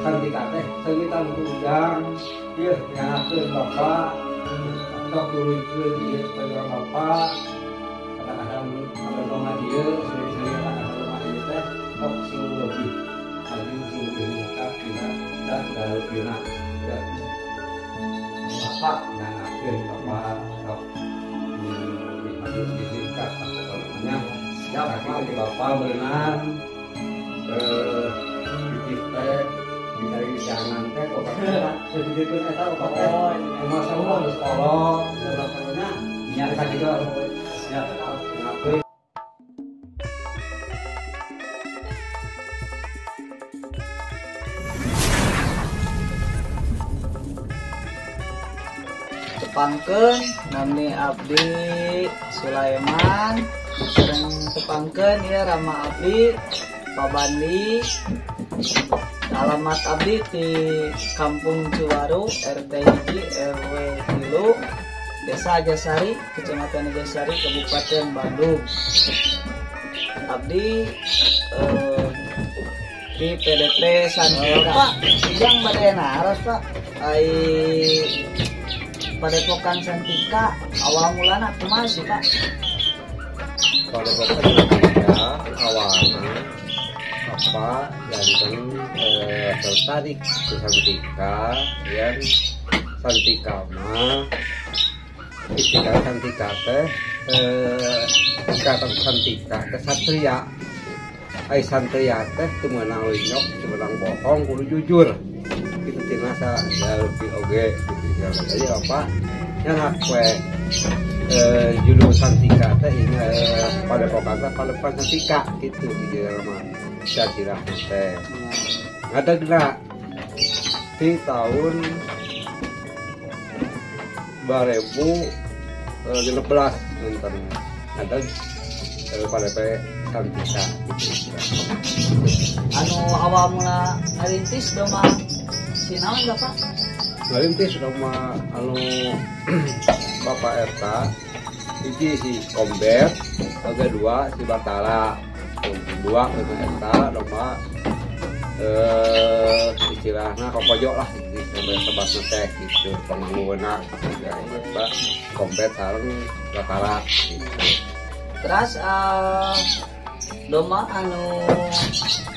Santika teh seungitan ku ujang ieu nyangakeun bapak sok tuluykeun ieu supaya bapak kadang-kadang ada domba dieu sering-sering ada domba dieu teh sok sing leuwih lagi sing leuwih ka dina dan dina bapak nyangakeun bapak sok maju ditingkat pokoknya ya kaki bapak berenang titip teh dicari jangan teh obat teh eta obat teh masa mah geus kolot pokoknya nya sakitu ya ngakeun. Tepangkeun nami abdi Sulaiman sareng tepangkeun ieu Rama abdi Pabandi. Alamat abdi di Kampung Ciwaru RT 1 RW 3 Desa Ajasari, Kecamatan Ajasari, Kabupaten Bandung. Abdi di PDP Santika. Pak, siang bade naros Pak. Ai Padepokan Santika awal mulana kumaha sih Pak? Padepokan Santika awalnya apa janten tertarik ke Santika yang Santika mah istilah Santika teh ikatan Santika teh satria ai satria teh teu meunang lenyok teu meunang bohong kudu jujur kitu tina sa lebih oge gitu jadi apa nyanak we judul Santika teh ini padepokan teh Padepokan Santika gitu di mah silsilah teh ngadegna di tahun 2016 nonton ngadeg PDP Santika gitu. Anu awal mula ngarintis doma si naon Bapak? Ngarintis doma anu Bapak eta hiji si Kombet, kedua si Batara. Dua eta domba istilahna kokojo lah gitu sebat teh gitu pemanggunna gitu Kombet sareng Batara gitu. Terus domba anu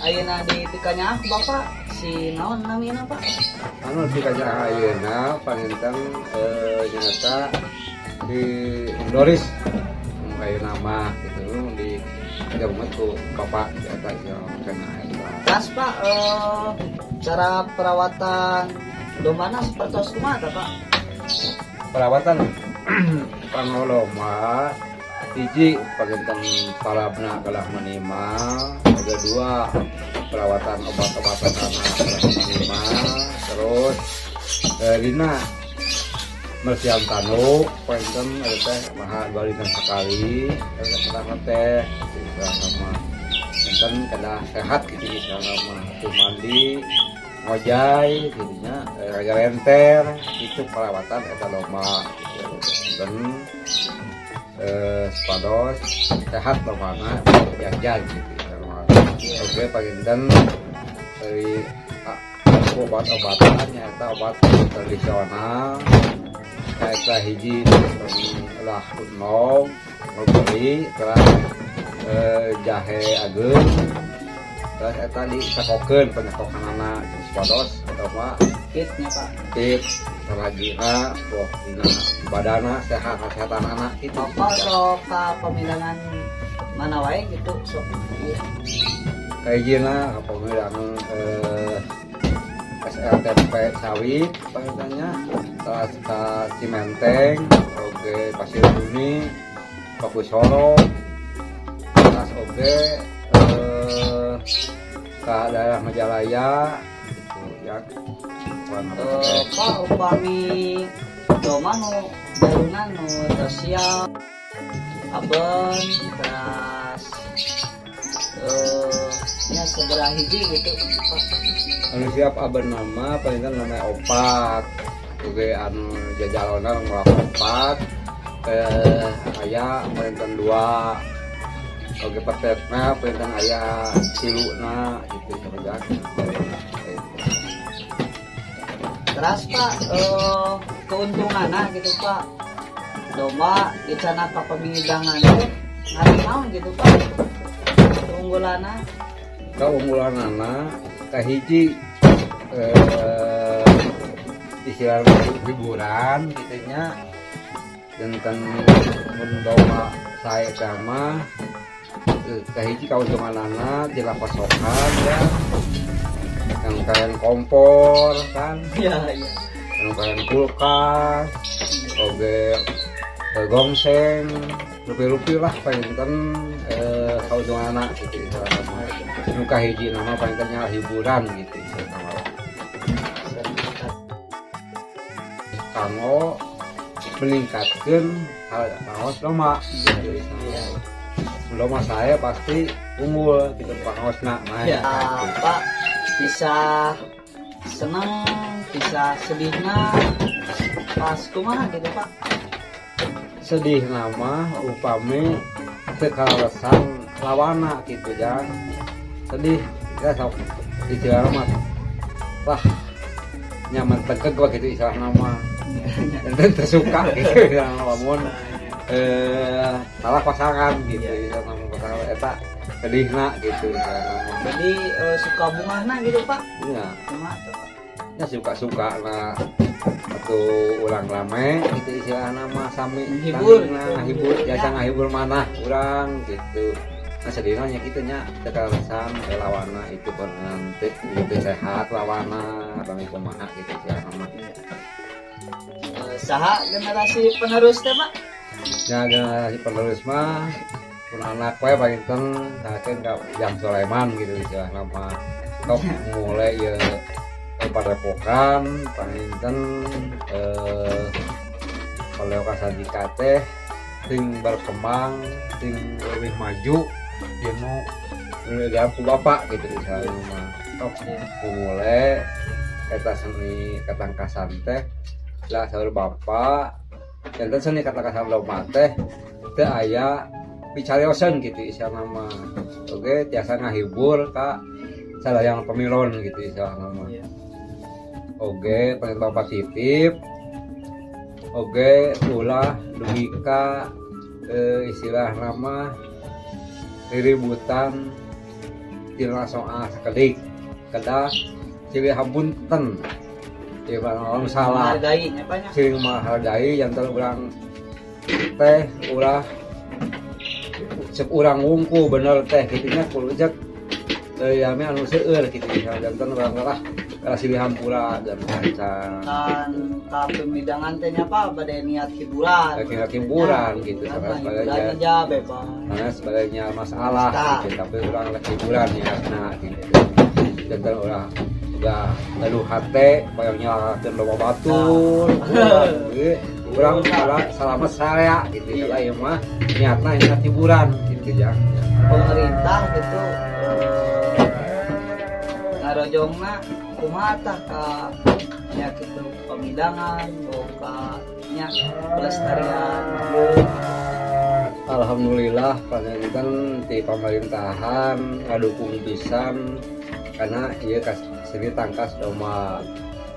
ayeuna di tikanya Bapak si naon namina Pak? Anu tikanya ayeuna panginten nyata di Doris ayeuna mah gitu di jamu ku bapak di atas ya kena eta. Terus Pak cara perawatan domana seperti kumaha Pak? Perawatan kanggo domba hiji panginten parabna kalah minimal, kedua perawatan obat-obatan kalah minimal, terus dina mersian tanu panginten eta teh maha dua liter sekali eta teh sama enten kedah sehat gitu sama tuh mandi ngojai jadinya renter itu perawatan eta domba gitu dan sepados sehat domana jajan gitu. Oke panginten dari obat-obatan nyata obat tradisional eta hiji lah kuno ngobri terus jahe ageung terus eta disakokeun penyakokanana supados eta mah fitnya Pak fit salagina boh dina badana sehat kesehatan anak itu. Bapak sok ka pemindangan mana wae gitu sok kahijina ka pemindangan SLTP sawit pangintennya terus ka Cimenteng oge Pasir Bumi Pakusoro terus oge ke daerah Majalaya gitu ya. Pak upami domba nu darunan nu sosial aben terus ya seberapa hiji gitu Pak? Anu siap aben nama panginten namanya opat oge anu jajalona ngolak opat aya panginten dua oge petetna panginten aya tiluna gitu kerja. Teras Pak, keuntunganna gitu Pak. Domba dicandak ka pamidangan teh ngaran naon gitu Pak? Keunggulanna? Keunggulanana kahiji istilah hiburan gitu nya, tentang mun domba sae mah kahiji kauntunganana tina pasokan ya, yang kayak kompor kan. Iya. Yang kayak kulkas oge, gongseng, rupi-rupi lah panginten kauntunganana gitu istilahna mah. Nu kahiji nama panginten nya hiburan gitu istilahna mah. Kanggo meningkatkan harga pangaos domba gitu istilahna. Domba saya pasti unggul gitu pangaosna mah. Ya, Pak, bisa seneng, bisa sedihna pas kumaha gitu Pak? Sedih nama upami teu kaleresan lawana gitu jang. Sedih ya sok istilah mah lah nyaman tegeg wah gitu istilah nama. Enten teu suka gitu istilah lamun salah pasangan gitu istilah nama pasangan eta sedihna gitu istilah nama. Jadi suka bungahna gitu Pak? Iya. Kumaha tuh Pak? Ya suka-suka lah atau urang rame gitu istilah nama sami Menghibur. Tandingna, ngahibur, jasa ngahibur manah urang gitu. Nah sedihna nya kitu nya teu kaleresan lawana itu pernah teu sehat lawana atau kumaha gitu istilah nama. Saha generasi penerus teh Pak? Ya generasi penerus mah pun anak we panginten sakeun ka Jang Sulaiman gitu istilah nama. Tok mulai ieu padepokan panginten Padepokan Sanjika teh sing berkembang, sing leuwih maju dinu ku bapak gitu istilah nama. Tok mulai eta seni katangkasan teh lah saur bapak janten seni katangkasan domba teh teu aya picarioseun gitu istilah nama. Oge tiasa ngahibur ka sadayana pemilon gitu istilah nama. Oge pengen bapak titip oge ulah dugi ka istilah nama riributan tina soal sakedik kedah silih hapunten ieu orang salah menghargai nya Pak nya. Silih menghargai janten urang teh ulah cek urang wungku bener teh kitu nya kudu cek yami anu seueur kitu janten urang lah silih hampura dan kaca kan ka pemidangan teh nya Pak bade niat hiburan. Niat hiburan gitu sama sebagainya aja bebas. Karena sebagainya masalah gitu, tapi urang lek hiburan niatna gitu. Janten urang udah gaduh hate bayang nyalakeun loba batur. Urang salah saya gitu lah ieu mah niatna niat hiburan gitu ya. Pemerintah gitu ngarojongna kumaha tah ka nya kitu pamidangan boga nya pelestarian. Alhamdulillah panginten ti pemerintahan ngadukung pisan karena ieu seni tangkas domba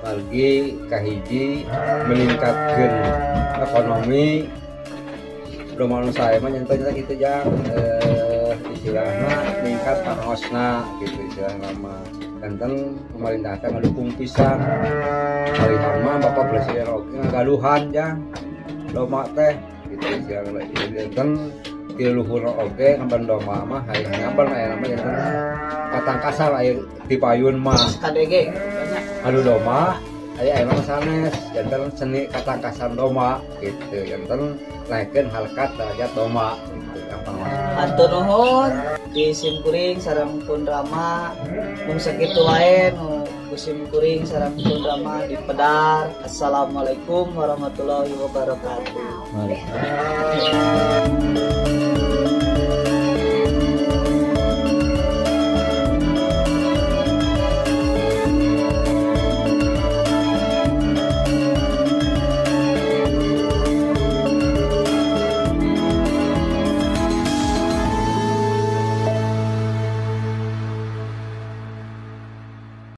margi kahiji meningkatkeun ekonomi domba nu sae mah nyentuh nya kitu jang istilahna ningkat pangaosna gitu istilahna mah. Janten pemerintah teh ngadukung pisan. Palihah mah Bapak Presiden oge ngagaduhan jang domba teh gitu istilahna. Janten ti luhur oge ngaban domba mah hayang ngaban aya mah janten katangkasan aya ti payun mah. KDG banyak. Anu domba aya mah sanes janten seni katangkasan domba gitu janten naikkeun harkat derajat domba gitu yang pangaos. Hatur nuhun di simkuring sareng pun Rama mung sakitu wae nu ku simkuring sareng pun Rama di Pedar. Assalamualaikum warahmatullahi wabarakatuh. Waalaikumsalam.